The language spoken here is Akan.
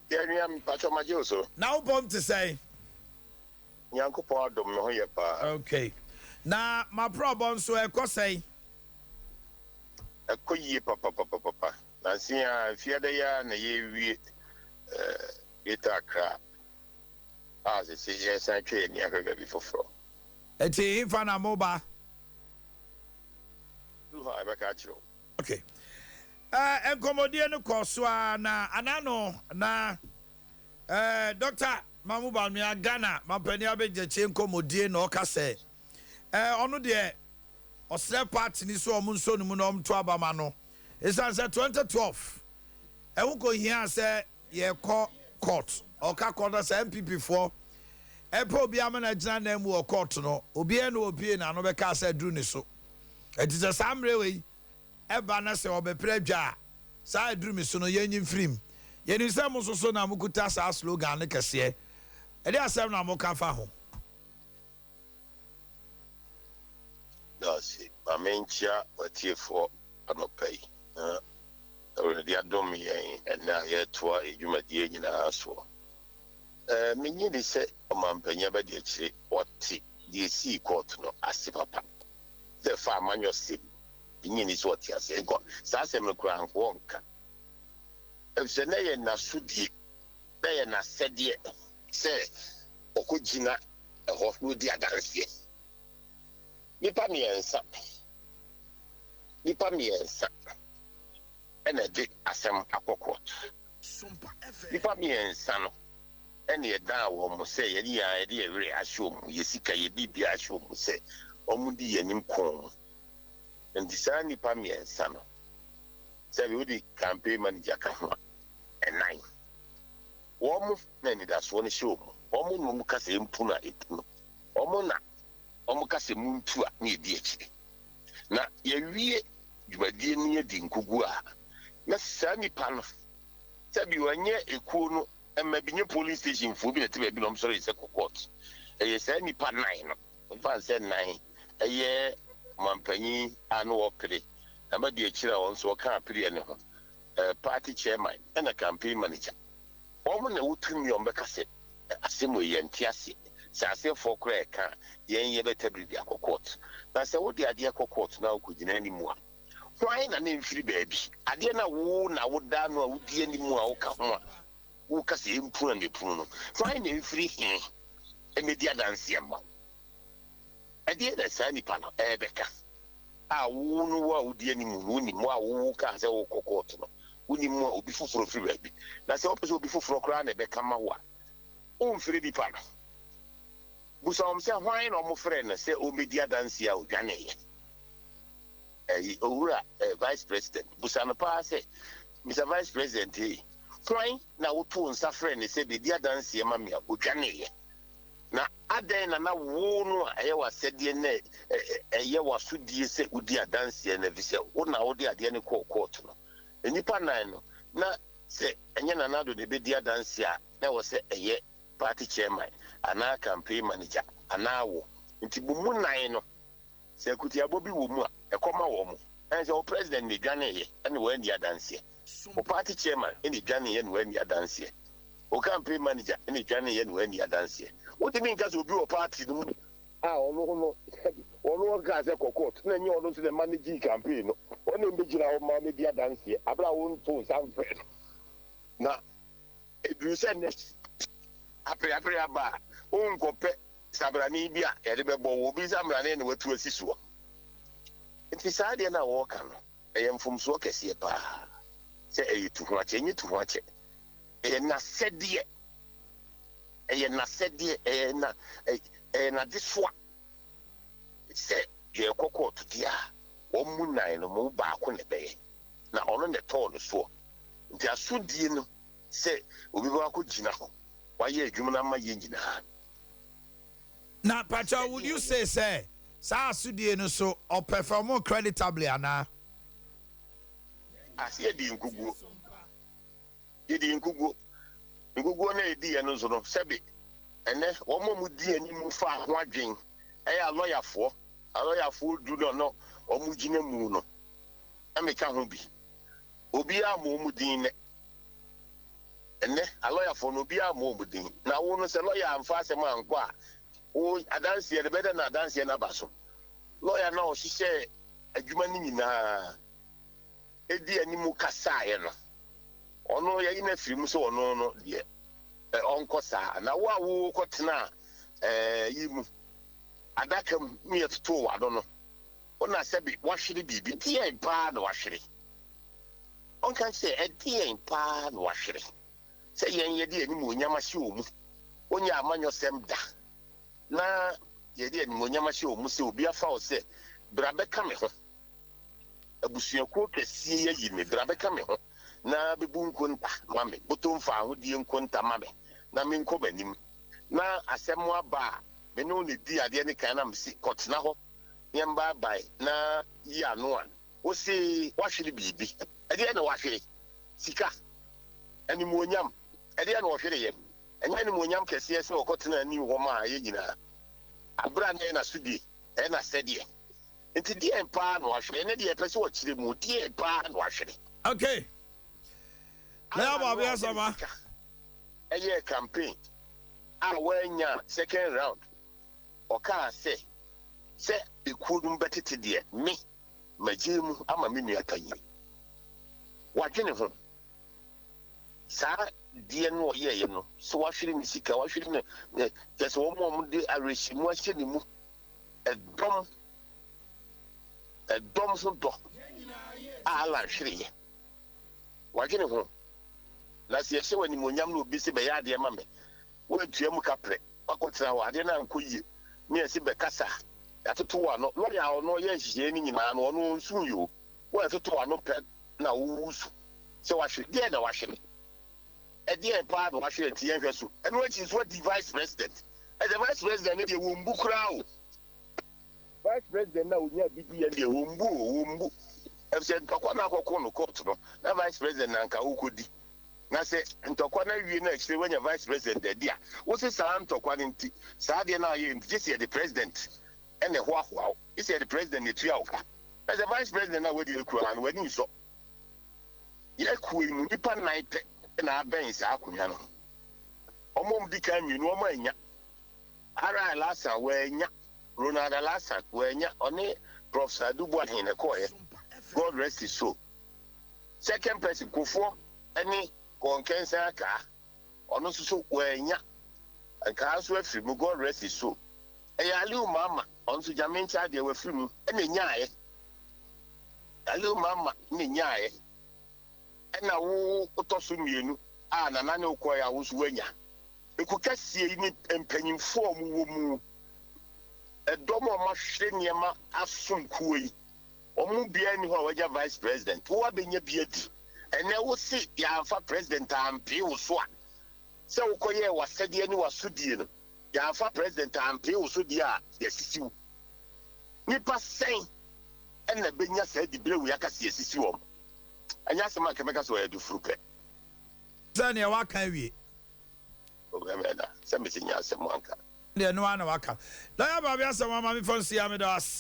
Yɛ nua mpakyɛw magye wo so. Na wo pɔm te sɛn? Nyankopɔn adom me ho yɛ paa. Okay. Na maprɔbɔ nso ɛkɔ sɛn? Ɛkɔ yie papapapapa. Nansa yi ara, mfiada yi ara na yɛrewie eh, Greater Accra a sese yɛresan atwa yɛn ani ahwɛ baabi foforɔ. Eti hefa na moba? Duru hɔ a yɛbɛka akyerɛ wo. Okay. Eh, nkɔmmɔdie no kɔɔ so ara na anano na eh, Dr. Mamu Bawumia Ghana mampanin abɛgyakye nkɔmmɔdie na ɔka sɛ eh, ɔno deɛ ɔsrɛ party ni so ɔmo nsɔ ne mu na ɔmo to aba ma no ɛsiane sɛ 2012 ɛho kɔhia sɛ yɛkɔ court ɔka court na sɛ NPP foɔ ɛpɛ obi ama no agyina nan mu wɔ court no obiara na opie n'ano bɛka sɛ aduru ne so ɛti sɛ saa mmerɛ wei ɛba na sɛ ɔbɛpere adwa a saa aduru me so no yɛnyi mfirim yɛnim sɛ mo nso so na mokuta saa slogan no kɛseɛ ɛde asɛm na moka fa ho. Dase, ma menkyia w'atiefoɔ anɔpa yi na Awurade adom yɛn ɛnnɛ a yɛretoa yɛn dwumadie nyinaa soɔ. Ɛɛ, mennye nni sɛ ɔmanpanyin abadiakyire ɔte deɛ ɛsii kɔɔto no ase papa sɛ ɛfa amanyɔsɛm mu. Mennye nni sɛ ɔte aseɛ. Nka saa asɛm no koraa nka ɔnka. Efisɛ na ɛyɛ n'asodie, na ɛyɛ n'asɛdeɛ sɛ ɔkɔgyina ɛhɔ na ɔdi adanseɛ. Nnipa mmiɛnsa, nnipa mmiɛnsa na ɛde asɛm akɔ court. Nnipa mmiɛnsa no na yɛdaa wɔn sɛ yɛde yɛn yɛde yɛn werɛ ahyɛ wɔn mu, yɛ sika, yɛ biribiara ahyɛ wɔn mu sɛ wɔn di yɛn anim kɔn mu. Nti saa nnipa mmiɛnsa no, sɛbi wode campaign manager ka ho a, ɛnan. Wɔn na anidasoɔ no hyɛ wɔn mu. Wɔn na wɔn ka sɛ ɛmpunu a ɛpunu. Wɔn na wɔka sɛ montu a na yɛdi akyire. Na yɛwie dwumadie no yɛdi nkoguo a, na saa nipa no, sɛbi ɛnyɛ ekuo no mma bi, nyɛ polling station foɔ bi na ɛte baabi na wɔsɔre sɛ kɔ court. Ɛyɛ saa nipa nan no, mfa no sɛ nan, ɛyɛ ɔmanpanyin a na ɔrepere, na madi akyire a ɔno nso ɔka apereɛ no ho, party chairman ɛna campaign manager. Wɔn na ɛwɔ tumi a wɔbɛka sɛ asɛm wei yɛnte aseɛ. Sɛ aseɛfoɔ koraa ɛka a, yɛn yɛbɛtabiri de akɔ court. Na sɛ wode adeɛ kɔ court na wokɔgyina anim a, hwan na na ɛmfiri baabi? Adeɛ no a wo na woda ano a wodi anim a woka ho a woka sɛ ɛmpunu a na ɛpunu no, hwan na ɛmfiri he mmɛdi adanseɛ mma wo? Ɛdeɛn na saa nipa no ɛrebɛka a wo no wo a wodi anim no wonim, wo a wo kaa sɛ wokɔ kɔɔto no wonim a obi foforɔ firi baabi. Na sɛ wopɛ sɛ obi foforɔ koraa na ɛbɛka ma wo a, womfrɛ nipa no. Busa wɔn sɛ hwan na wɔfrɛɛ no sɛ ɔmmɛdi adanseɛ a ɔdwaneeɛ. Ɛyi, owura eh, vice president, busa no paa sɛ, Mr. Vice President ei, hwan na wotoo nsa frɛɛ no sɛ bɛdi adanseɛ ma me a ɔdwaneeɛ? Na adɛn na na wo no a ɛyɛ w'asɛdeɛ na ɛyɛ w'asodie sɛ wodi adanseɛ no, efisɛ wo na wode adeɛ no kɔɔ kɔɔto no. Nnipa nan no, na sɛ ɛnyɛ Nana Addo na ɛbɛdi adanseɛ a, na ɛwɔ sɛ ɛyɛ party chairman anaa campaign manager anaa wo. Nti mo mu nan no, Sɛ akutiabɔ bi wɔ mu a, ɛkɔ ma wɔn. Ɛne sɛ wo president na edwaneeɛ ɛna wanni adanseɛ. Wo party chairman na edwaneeɛ na wanni adanseɛ. Wo campaign manager na edwaneeɛ na wanni adanseɛ. Wontumi nka sɛ obi wɔ party no mu a ɔno no ɔno ɔkaa sɛ kɔ court na ɛnyɛ ɔno nso na ɛmanagee campaign no. Ɔno na ɛmbɛgyina hɔ mma ɔmmɛdi adanseɛ aberɛ a wontoo nsa mfrɛ no. Na ɛduru sɛ nnɛ apereapere aba a, wonkɔpɛ sabrane bi a yɛde bɛbɔ wo, obi samrane na watu asi soɔ. Nti saa adeɛ no a wɔreka no, ɛyɛ mfomsoɔ kɛseɛ paa sɛ ɛyɛ tuhoakyɛ. Ɛnyɛ tuhoakyɛ, ɛyɛ n'asɛdeɛ, ɛyɛ n'asɛdeɛ, ɛyɛ na ɛyɛ n'adesoa sɛ yɛrekɔ kɔɔto deɛ a, wɔn mu nan no mu baako na ɛbɛyɛ, na ɔno na ɛtɔɔ no soɔ. Nti asodie no sɛ obi bɛkɔ akɔgyina hɔ, wayɛ adwuma no ama yɛn nyinaa. Na pakyɛw would you say sɛ saa asodie no so ɔperform creditably anaa? Ase yɛdii nkuguo. Yɛdii nkuguo. Nkuguo no a yɛdiiɛ no nso no, sɛbe ɛnnɛ wɔn a wɔdi anim faa ho adwen ɛyɛ alɔyafoɔ, alɔyafoɔ du no a na wɔgyina mu no, na meka ho bi. Obiara ammɔ wɔn din nnɛ. Ɛnnɛ, alɔyafoɔ no, obiara mmɔ wɔn din. Na wo no, sɛ lɔya amfa asɛm ankɔ a, wo adanseɛ no, ɛbɛyɛ dɛn na adanseɛ no aba so? Lɔya no a ɔhyehyɛɛ adwuma no nyinaa dii anim kasaeɛ no, ɔno, yɛayi no afiri mu sɛ ɔno no deɛ, ɔnkɔ saa. Na wo a wokɔtenaa yi mu, adaka mu, ne yɛtotoo w'ano no, wo na sɛbe woahwere biribi. Deɛn paa na woahwere? Ɔnka sɛ, Ɛdeɛn paa na wahwere sɛ yɛn yɛde animuonyam ahyɛ wɔn mu? Wonyɛ amanyɔsɛm da na yɛde animuonyam ahyɛ wɔn mu sɛ obi afa wo sɛ bra bɛka me ho. Abusuakuo kɛseɛ yi ayi me, bra bɛka me ho na bɛbu nkonta ma me, bɔtɔ mfaahodie nkonta ma me na menkɔ m'anim. Na asɛm aba a, me ne wo na ɛdii adeɛ no kan na mese kɔtena hɔ na yɛmbaabae na yi ano a, Wose wahwere biribi. Ɛdeɛn na wahwere? Sika? Animuonyam? Ɛdeɛn na ɔhwereeɛ? Ɛnyɛ animuonyam kɛseɛ sɛ ɔkɔtenaa anim hɔ maa yɛn nyinaa, berɛ a na ɛyɛ n'asodie, ɛyɛ n'asɛdeɛ. Nti deɛn paa na wahwere? Ɛnnɛ deɛ yɛpɛ sɛ ɔkyerɛ mu, deɛn paa na wahwere? Okay. Lẹ́yìn Alan no a ɔde ne sika yɛɛ campaign a wannya second round, ɔkaa sɛ, sɛ ekuo no mu bɛtete deɛ, me, Magye mu ama me nua panyin. Wadwene ho. Saa deɛ no ɔyɛeɛ no, sɛ wahwere ne sika, wahwere ne, ne kyerɛ sɛ wɔn a wɔde awerɛhyɛmu ahyɛ ne mu, ɛdɔm, ɛdɔm ho dɔ a Alan hwereeɛ. Wadwene ho. Na sɛ yɛhyɛ wɔ animuonyam na obi sɛ bɛyɛ adeɛ ma me, woantua mu kaprɛ. Wakɔtena hɔ, adeɛ no ankɔ yie, ne yɛse bɛkasa, yɛatoto w'ano. Lɔya a ɔno ɔyɛɛ nhyehyɛeɛ no nyinaa no, ɔno ɔnsuui o. Wo a yɛtoto w'ano pɛ na woresu sɛ wahwere. Deɛn na wahwere? Ɛdeɛn paa na wahwere nti yɛnhwɛ so. Ɛno akyi nso wadi vice president. Ɛsɛ vice president no deɛ wɔmbu koraa o. Vice president no a ɔnyaa bi diiɛ no deɛ wɔmbu o, wɔmbu. Ɛfisɛ ntɔkwa no akɔko no court no, na vice president na anka wokɔdi. Na sɛ ntɔkwa no awie na akyire woanya vice president adi a, wose saa ntɔkwa no nti, saa adeɛ no a ayɛ nti, gye sɛ yɛde president na ɛhoahoa wo, gye sɛ yɛde president na ɛtua wo ka. Na sɛ vice president no a woadi no koraa no, w'ani nsɔ. Yɛn kuo yi mu, nnipa nnan pɛ na abɛn saa akonnwa no ho. Wɔn a wɔdi kan mmienu, wɔannya. R.I. Alhassan, wannya. Ronald Alhassan, wannya. Ɔne Prof. Sadu Boahen na ɛkɔeɛ. God rest his soul. Second person, Kofoɔ ne Kɔnkɛnsa Akaa, ɔno nso so wannya. Nkaa nso afiri mu, God rest his soul. Ɛyɛ Aliu Mama, ɔno nso Gyame nkyɛ adeɛ wafiri mu, ɛna ɛnyaaɛ. Aliu Mama na ɛnyaaɛ. Ɛna wo wotɔ so mmienu a Nana ne wo kɔɛ a wo nso woanya. Eku kɛseɛ yi ne mpanyinfoɔ a wɔwɔ mu, ɛdɔm a wɔahwere nneɛma asom kuo yi. Wɔn mu biara nni hɔ a wanya vice president. Wo abɛnya bi adi. Ɛnnɛ wo se yɛamfa president ampee wo so a, sɛ wokɔyɛɛ w'asɛdeɛ ne w'asodie no, yɛamfa president ampee wo so deɛ a, yɛasisi wo. Nnipa sɛn na ɛbɛnya saa diberɛ wei aka sɛ yɛasisi wɔn? Ɛnyɛ asɛm a anka mɛka sɛ ɔyɛ adufuru pɛ. Sɛ neɛ waka awie. Ɔbɛmɛ da sɛ mese nyɛ asɛm anka. Deɛ ɛno ara na waka. Lawyer Baabi asɛm ama me fa nsi ha meda wo ase.